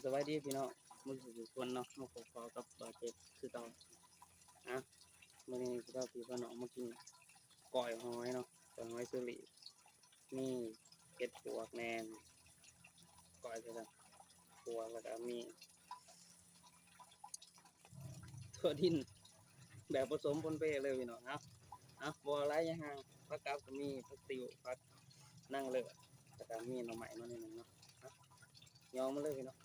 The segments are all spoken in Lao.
ສະບາຍດີພີ່ນ້ອງ ໝົດທຸກຄົນເນາະ ມາພົບພໍ້ກັບບ່າວເຈັດຄືເກົ່າ. ອ່ະ ມື້ນີ້ຊິພາພີ່ພານ້ອງມາກິນກ້ອຍຫອຍເນາະ ກ້ອຍຫອຍເຊີຣີ ມີເຫັດປວກແດ່ ກ້ອຍເຊີຣີປວກ ແລ້ວກະມີ ທົ່ວດິນແບບປະສົມປົນເປເລີຍພີ່ນ້ອງ. ເອົາ ເອົາ ບໍ່ຫຼາຍຢ່າງ ຜັກກາດກໍມີ ຜັກຕິ້ວ ຜັກນາງເລີດ ແລ້ວກໍມີໜໍ່ໄມ້ມາໜ້ອຍໜຶ່ງເນາະ. ເອົາ ຍ່ອງມາເລີຍພີ່ນ້ອງ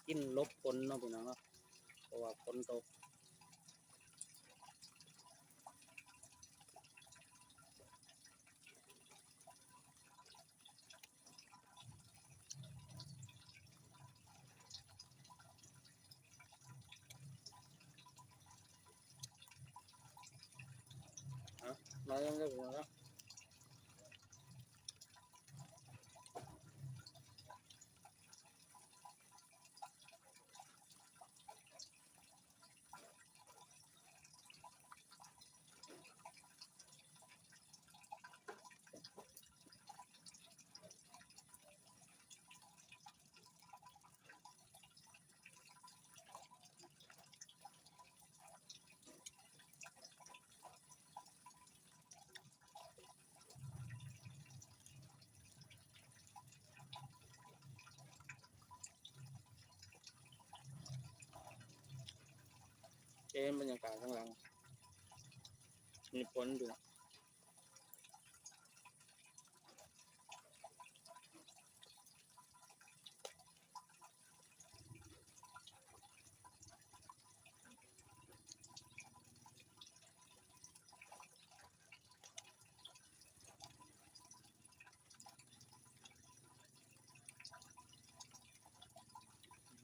ກິນຫຼົບຝົນເນາະພີ່ນ້ອງເນາະ ເພາະວ່າຝົນຕົກ. ອ່ະ ມາເລີ່ມເລີຍພີ່ນ້ອງເນາະ. ເຫັນບັນຍາກາດຂ້າງຫຼັງ ມີຝົນຢູ່.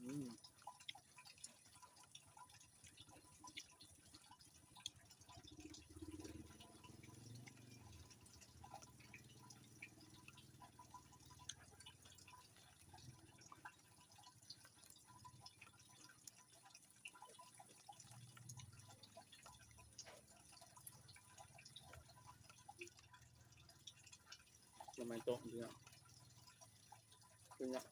ອືມ. ໜໍ່ໄມ້ຕົ້ມເນາະ ກິນເນາະ.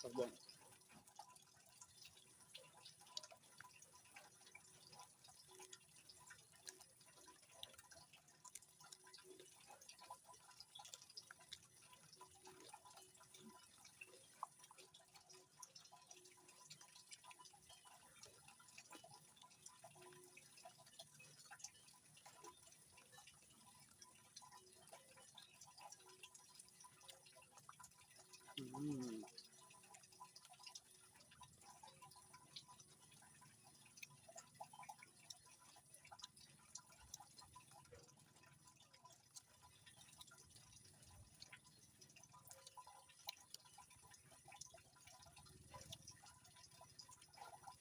ຜັກບົ້ງ. ອືມ.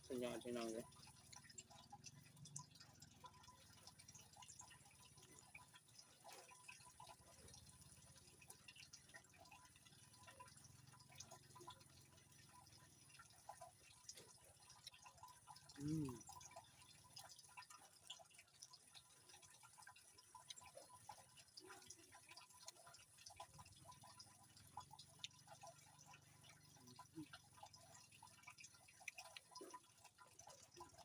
ສຸດຍອດພີ່ນ້ອງເອີຍ. ອືມ. ອືມ.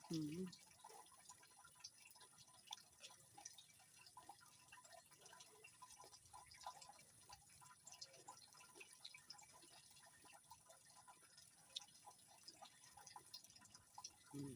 ອືມ ອືມ.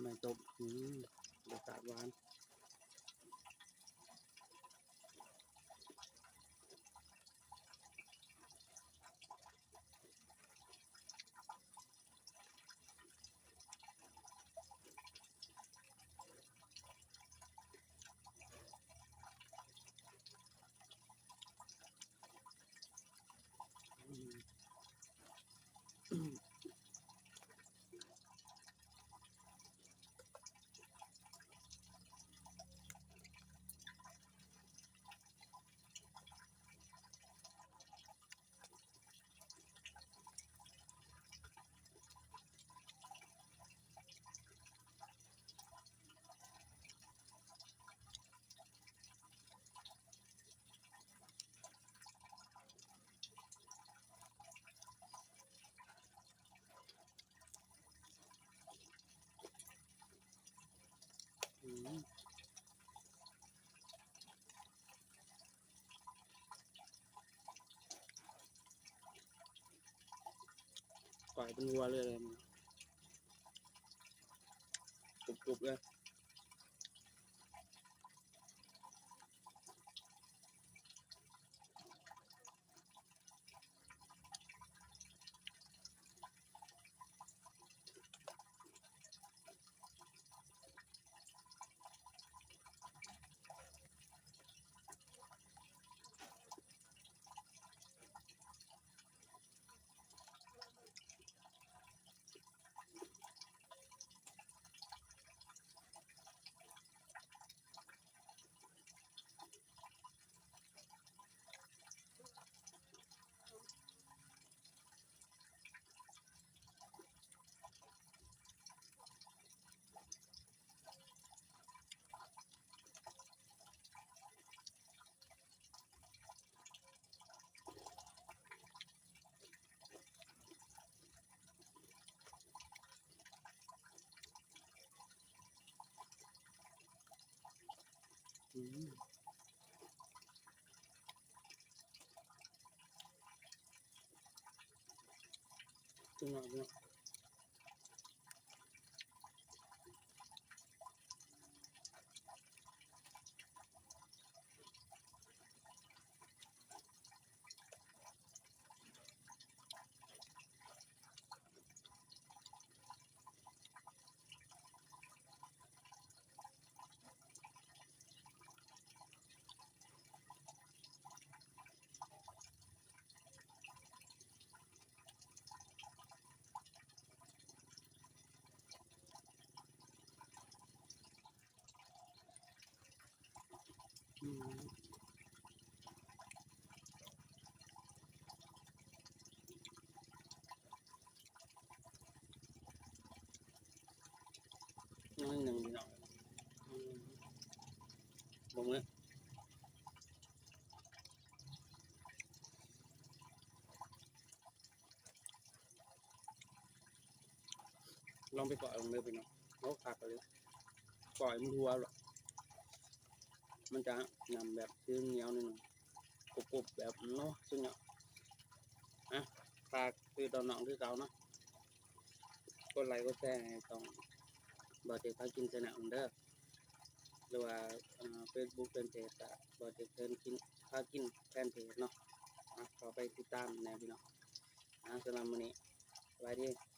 ໄມ້ຕົບ ອືມ ບັນຍາກາດຫວານ. ອືມ ກ້ອຍເປັນຫົວເລີຍ ກຸບໆ ເລີຍ. ອືມ ຕົວນ້ອຍເນາະ. ອືມ ໜ້ອຍໜຶ່ງພີ່ນ້ອງ ອືມ ບໍ່ເໝິດ. ໄປກ້ອຍເບິ່ງເດີພີ່ນ້ອງ. ໂອ້ ຄັກອີ່ຫຼີ ກ້ອຍມັນທົ່ວໂລດ ມັນຈະຍຳແບບຄືໜຽວໜຶ່ງ ກົບໆ ແບບ ໂອ້ ສຸດຍອດ. ອ່ະ ຝາກຕິດຕາມນ້ອງຄືເກົ່າເນາະ ກົດໄລກົດແຊໃຫ້ຊ່ອງ Bojack ພາກິນ Channel ເດີ ຫຼືວ່າ ເອີ Facebook Fanpage ກະ Bojack ພາກິນ Fanpage ເນາະ. ອ່ະ ເຂົ້າໄປຕິດຕາມແດ່ພີ່ນ້ອງ. ອ່າ ສຳລັບມື້ນີ້ ສະບາຍດີ.